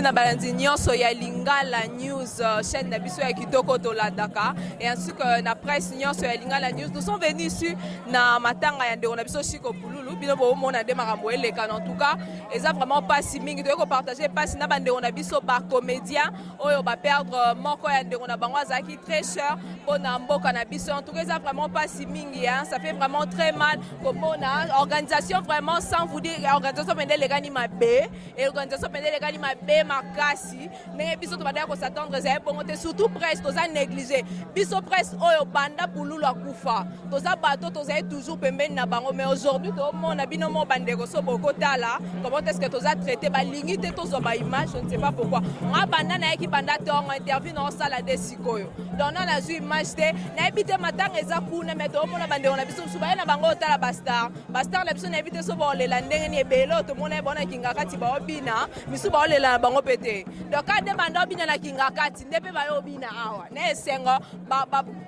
Na balandi nyonso ya Lingala News, chaîne na biso ya kitoko tolandaka, et ainsi que na presse nyonso ya Lingala News, nous sommes venus ici na matanga ya ndeko na biso Chiko Pululu. Bino bomona nde makambo eleka. En tout cas, eza vraiment pasi mingi. Toyei kopartage pasi na bandeko na biso bacomédien oyo baperdre moko ya ndeko na bango azalaki très cher mpona mboka na biso. En tout cas, eza vraiment pasi mingi, hein? Ça fait vraiment très mal komona organisation. Vraiment, sans vous dire, organisation mpenza elekani mabe, organisation mpenza elekani mabe makasi. Ndenge biso tobandaki kos'attendre ezali bongo te. Surtout presse, toza négligé. Biso presse oyo, banda Pululu akufa, toza bato tozali toujours pembeni na bango, mais aujourd'hui tomona bino mo bandeko so bokotala comment est ce que toza traité. Balingi te tozwa baimage, je ne sais pas pourquoi. Nga banda nayeki, banda ntongo, interview naosala nde sikoyo, donc na nazwi image te, nayebi te. Matanga eza kuna, mais toomona bandeko na biso mosusu baye na bango otala bastar, bastar na biso. Nayebi te so baolela ndenge nini. Ebele oyo tomona ye bona kinga kati baobina, misu baolela na bango mpe te. Donc ka nde banda obina na kinga kati, nde mpe bayobina awa na esengo.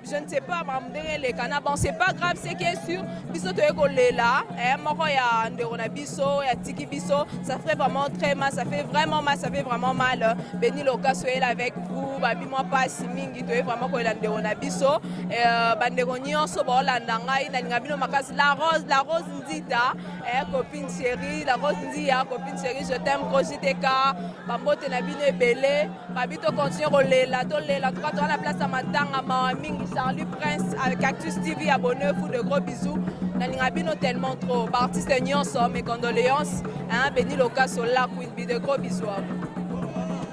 Je ne sais pas makambo ndenge eleka na. Bon, c'est pas grave. Ce qui est sûr, biso toye kolela moko ya ndeko na biso ya tiki biso. Ça fait vraiment très mal, ça fait vraiment mal, ça fait vraiment mal. Beni Lokaso oyela avec vous babi mwa pasi mingi. Toye vraiment kolela ndeko na biso. Bandeko nyonso baolanda ngai, nalinga bino makasi. La Rose, la Rose Nzita, copine chérie, la Rose Nzia, copine chérie, je t'aime. Jtk, bambote na bino ebele. Babi tocontinue kolela, tolela toka toza na place ya matanga. Mawa mingi. Charlie Prince avec Cactus TV, abonnez-vous, de gros bisous. Nalinga bino tellement trop. Baartiste nyonso, mes condoléances, hein. Beni Lokaso, la Queen, de gros bisous à vous.